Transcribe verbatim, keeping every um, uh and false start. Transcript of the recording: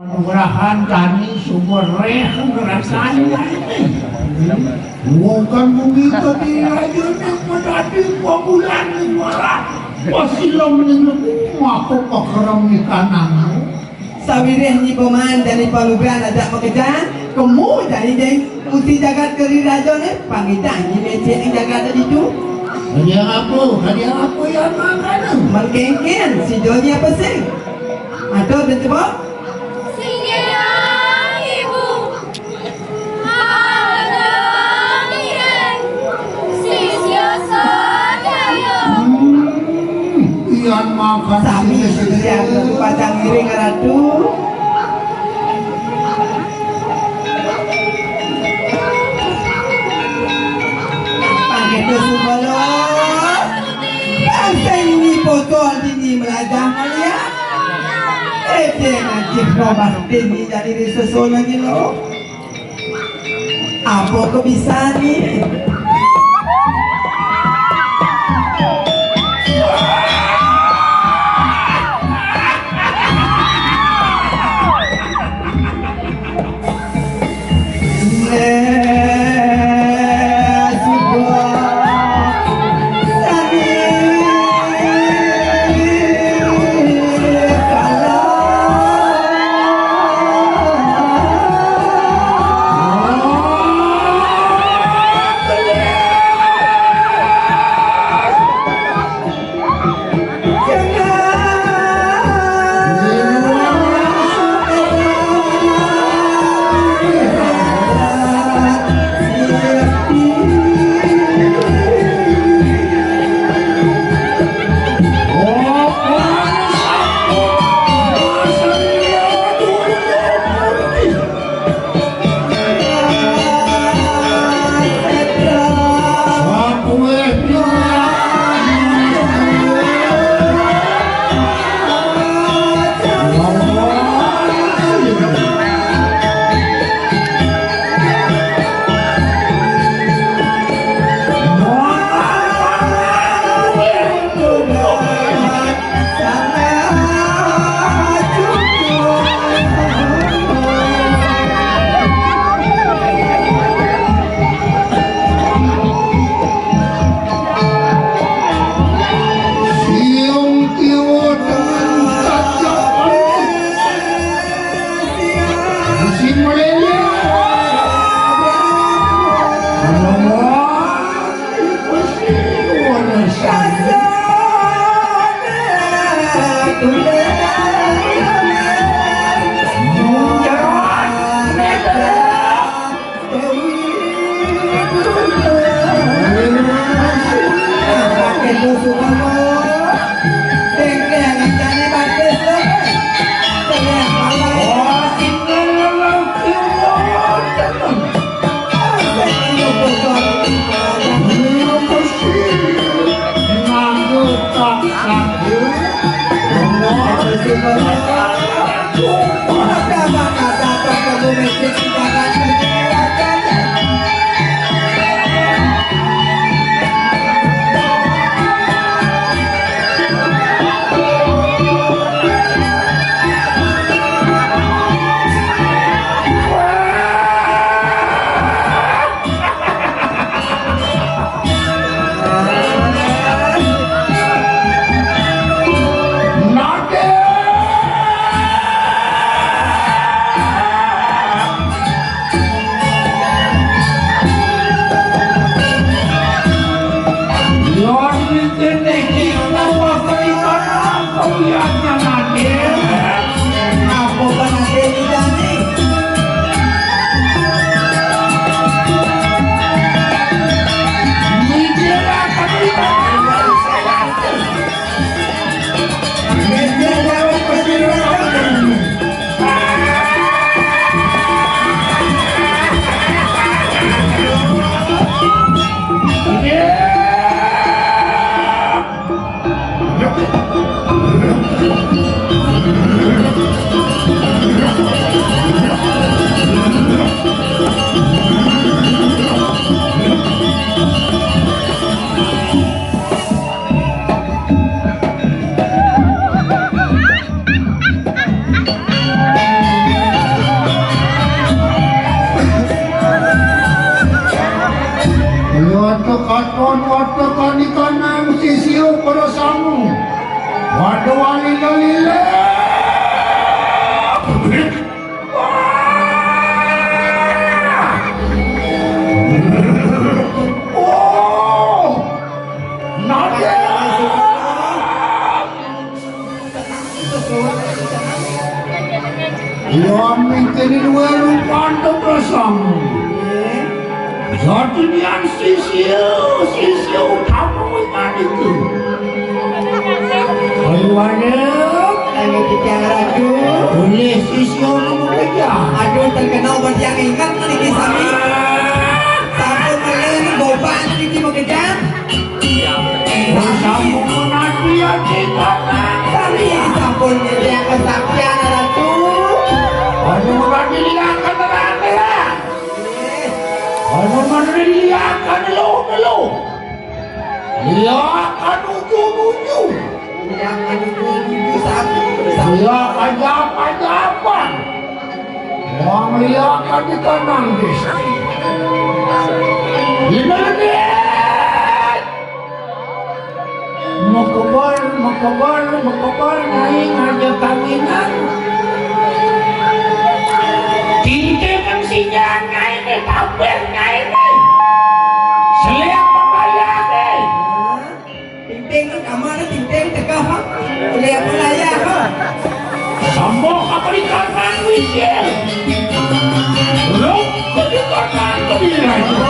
Panggrahan kami sumber reh gerakan ini. Bukan begitu di raja ni menjadi pabulan marah. Pasilam ni aku pakerem ikananmu. Sawireh nyi paman jani panugrahan ajak makejang, kemu jani jai uti jagat keri raja ni, pangidang nyi mecek ing jagat ditu. Hadiah apa? Hadiah apa yang makan? Mengkengken, si Joni apa sing? Atur dan coba. Singgih Ibu. Anak Ibu. Sisya sadaya. Hmm, pian makan sami sisya sisya. Pacang ngiring Ratu. Pangketa subalos. Bangsa ini potol dini melajah malia. Ete najib robah dini jadi riseso lagi lo. Apa kebisan ni? Katon warta kanikanang sisia para sangu. Waduh, alila-lila. Oh, Nadia. Iya, mingkene duwe rupan to prasang. Jatinian sisia, sisia utama wiman iku. Ayo, ayo. Ayo, bicara tu. Boleh sisia nunggu kerja. Aduh, terkenal bagi yang ingat niki sami. Sampun melih gobak niki bekerja. Sampun mati ya kita. Sami sampun nyediakan sampean, Ratu. Ayo, mati dia akan terang ya. Ayo, mati dia akan lo, lo. Iya, akan nuju-nuju. Iya, akan nuju-nuju sapi. Iya, akan apa-apa. Wong iya akan dikanang, Gusti. Ini lebih. Mekebar, mekebar, mekebar, naik aja kawinan. Tintingan sinjang, naik deh, tampil, naik deh. Seling pembayar deh. Tinting ka kamar, tinting teka, ha? Boleh apa lah ya, ha? Sama apa di kanan, Wijil? Lo ke di kanan, ke di lain.